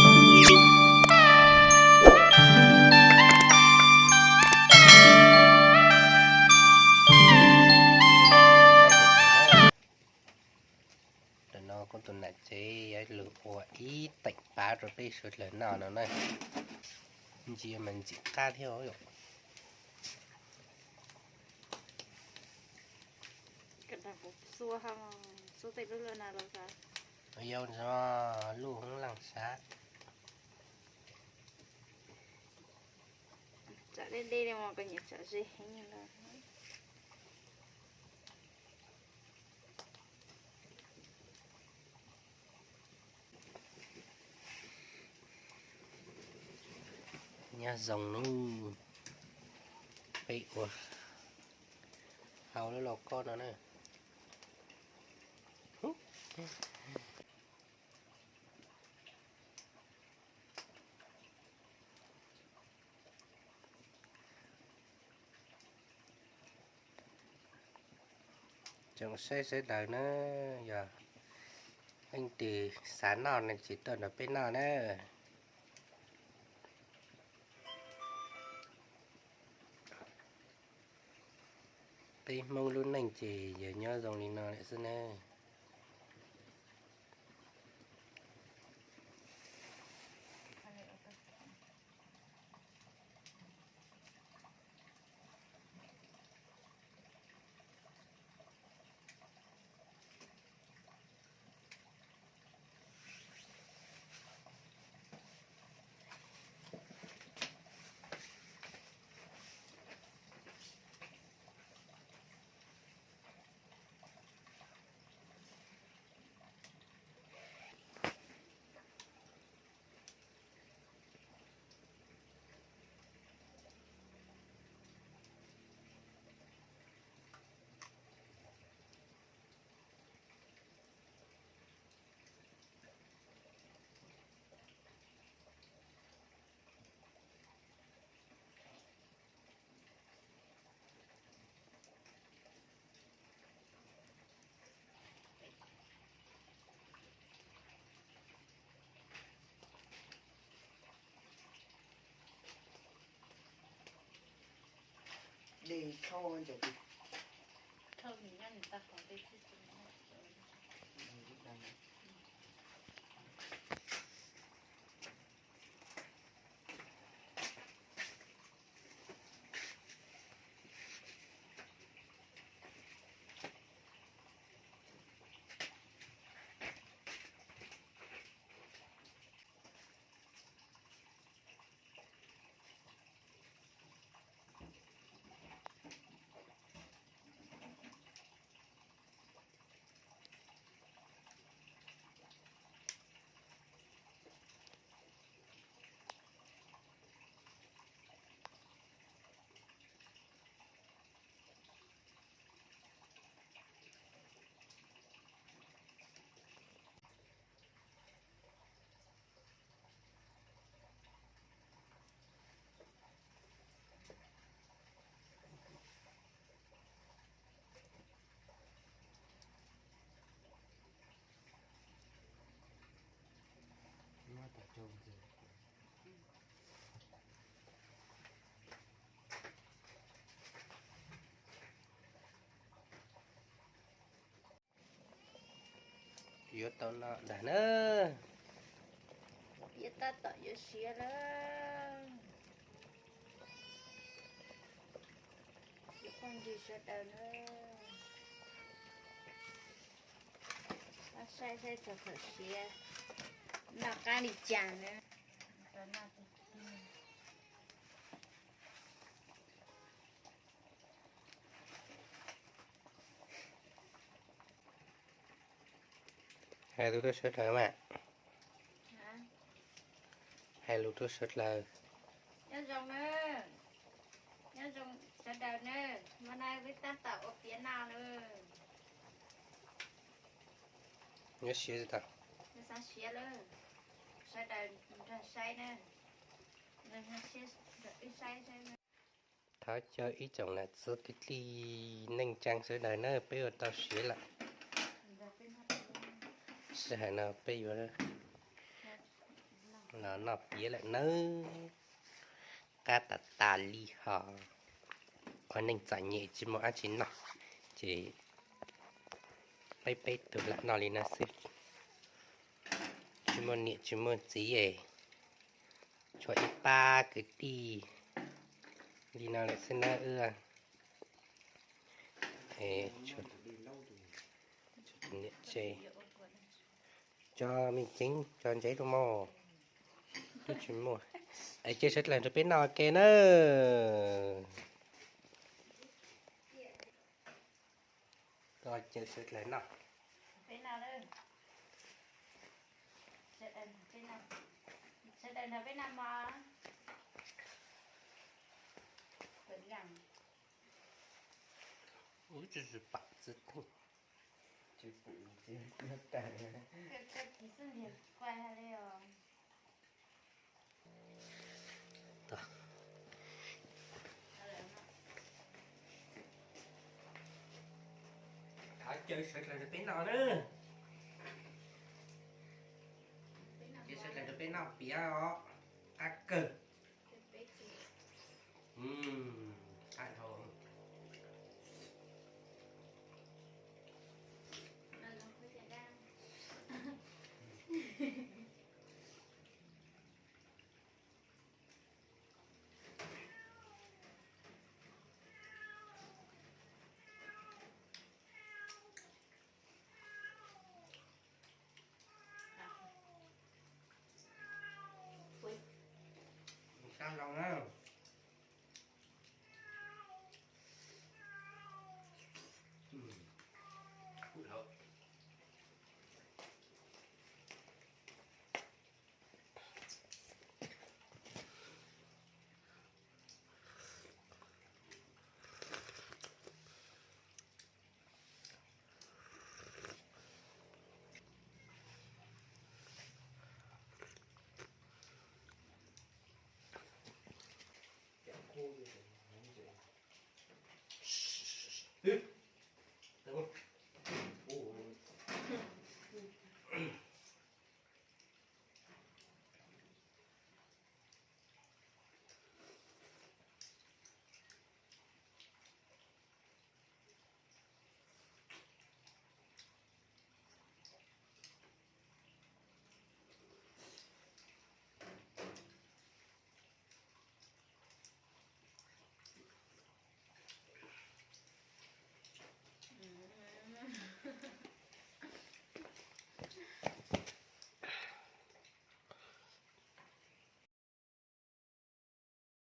Ntawm no kuv tus nam tsev yuav lug ua ib teem pab rau peb suav dlawg noj no na. Ntsia mas ntxim qab thiab yom. Yau, lub hoob leej sav. Nyob zoo nawb, peb ua hau lub lauj kaub no na. Tsoom saib sawv daws na, yog leej twg xav noj no ces tuaj nrog peb noj na. Peb Hmoob lub neej ces yog nyob zoo li no lawm xwb na. Yuav tau no dag na. Yuav tab tom yuav siav lawm. Yuav phooj ywg sawv daws na, saib saib txog thaum siav noj qab li cas na. Hais lus rau sawv daws mas. Hais lus rau sawv daws. Nyob zoo na, nyob zoo sawv daws na, hmo no peb tab tom ua piav no na. Nyob siav tau, xav siav lawm, sawv daws nrog saib na, nrog siab nrog wb saib saib. Thov caw ib tsoom nam txiv kwv tij neej tsaa sawv daws na, peb ua tau siav lawm. Sij hawm no peb yuav No noj piav lawm nawb. Qab tas tas li ho. Ua neej txom nyem tsis muaj dab tsi noj, ces peb peb tug lam noj li no xwb. Tsis muaj niam tsis muaj txiv es tshuav ib pab kwv tij li no lawm xwb na wb. Niam tsev, tso me ceev tso ntsev rau mog. Twb tsis muaj. Es cia sawv dlawg nrog peb noj ke na. Cia sawv dlawg noj. Ub, tsis pom txiv theej. Thov caw sawv dlawg rau peb noj na. Caw sawv dlawg rau peb noj piav os. Qab kawg.